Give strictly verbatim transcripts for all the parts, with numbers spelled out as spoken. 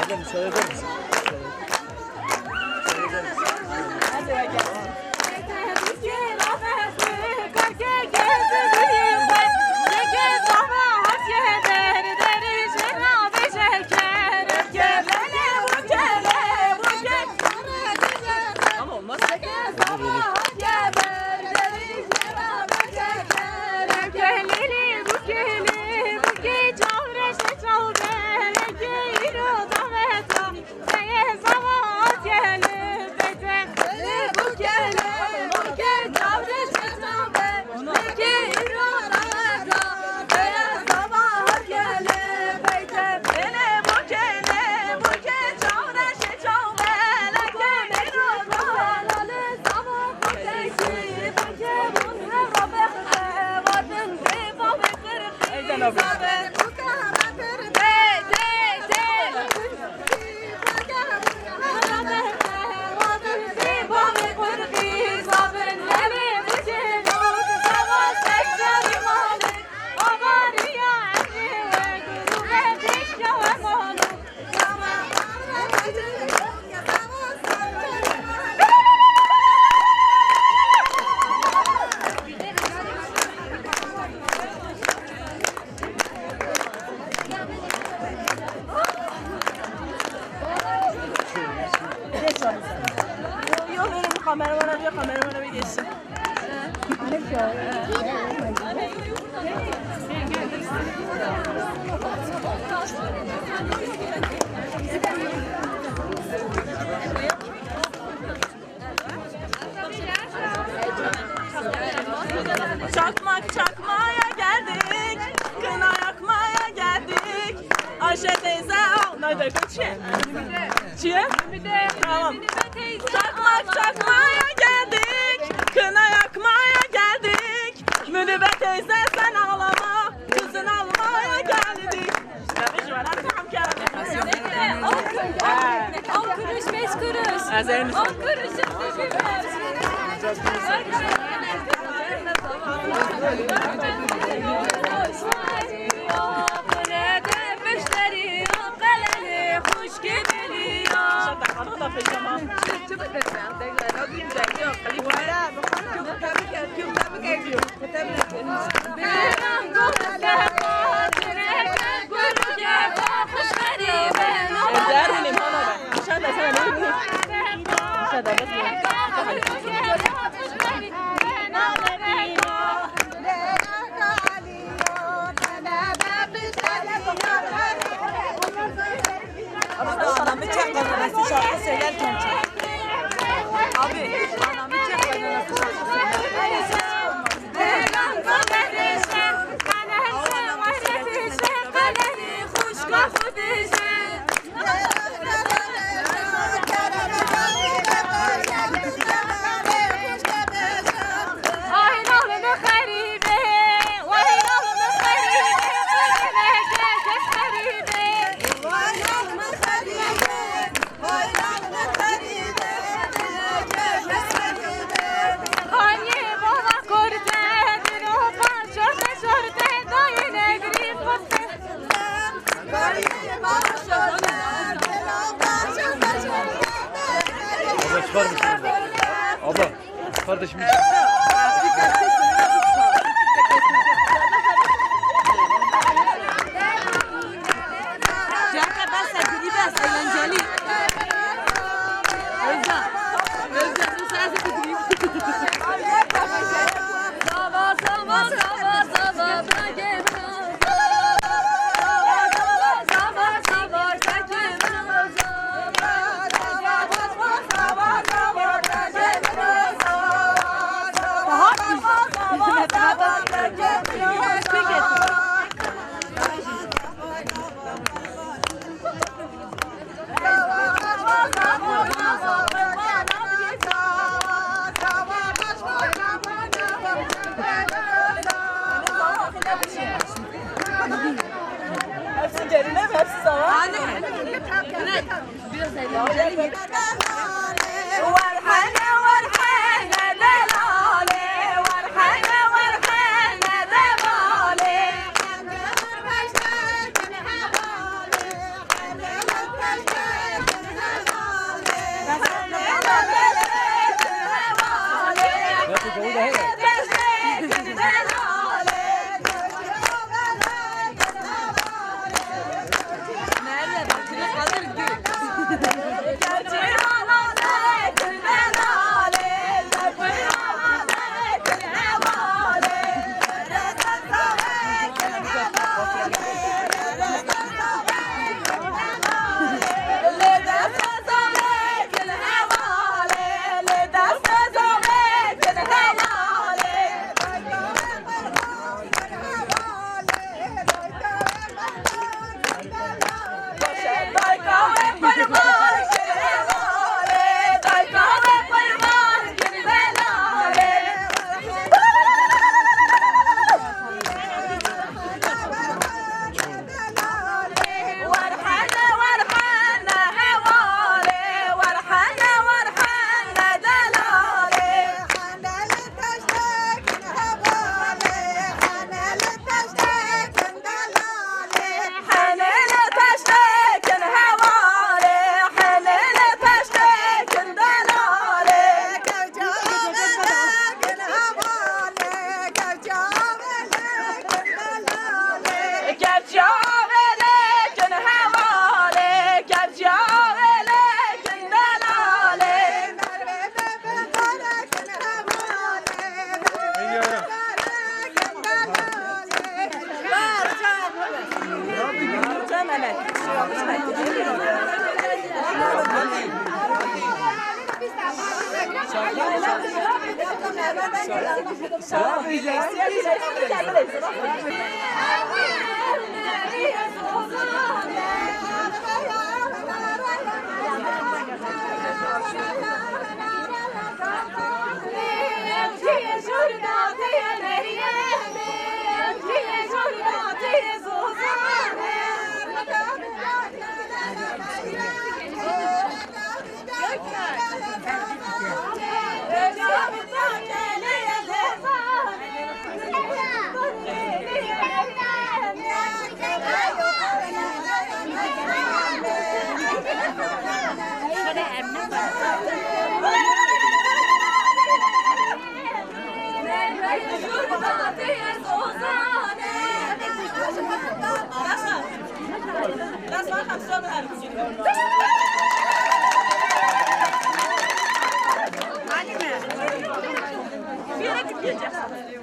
Abla, müsaade eder misin? Ama olmaz. Yol verin kameramana, bir kameramana bir geçsin. Çakmak çakmaya geldik, kına yakmaya geldik. Ayşe teyze al. Nerede? Çiye? Çiye? Tamam. Çakmak çakmaya geldik, kına yakmaya geldik. Münübe teyze sen ağlama, kızın almaya geldik. On kuruş, beş kuruş. On kuruşun. Abi, anamı çek, ben nasıl şarkı söylerken çek. Abi, anamı çek, ben nasıl şarkı söylerken. Abla, çıkar mısın abla? Abla, çıkar da şimdi. Caka bas, gri bas, eğlenceli. Özcan, Özcan, sen sadece gri. Hadi. Biraz eğlenceli.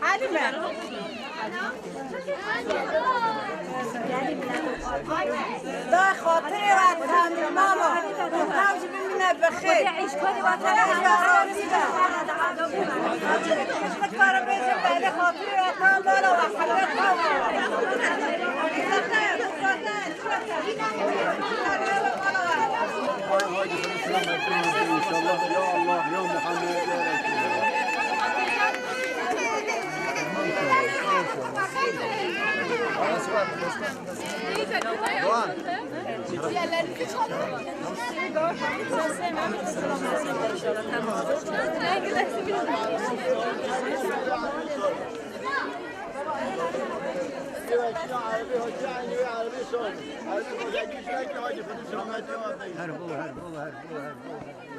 Halime. Da xatirê we, tamam, mama. Ew jî bimîne bi xêr. Xizmetkarê bêje, belê xatirê we, tamam, mama. İnşallah, ya Allah, ya Muhammed, ya Resulallah. Doğan. Her bol, her bol, her bol, her bol.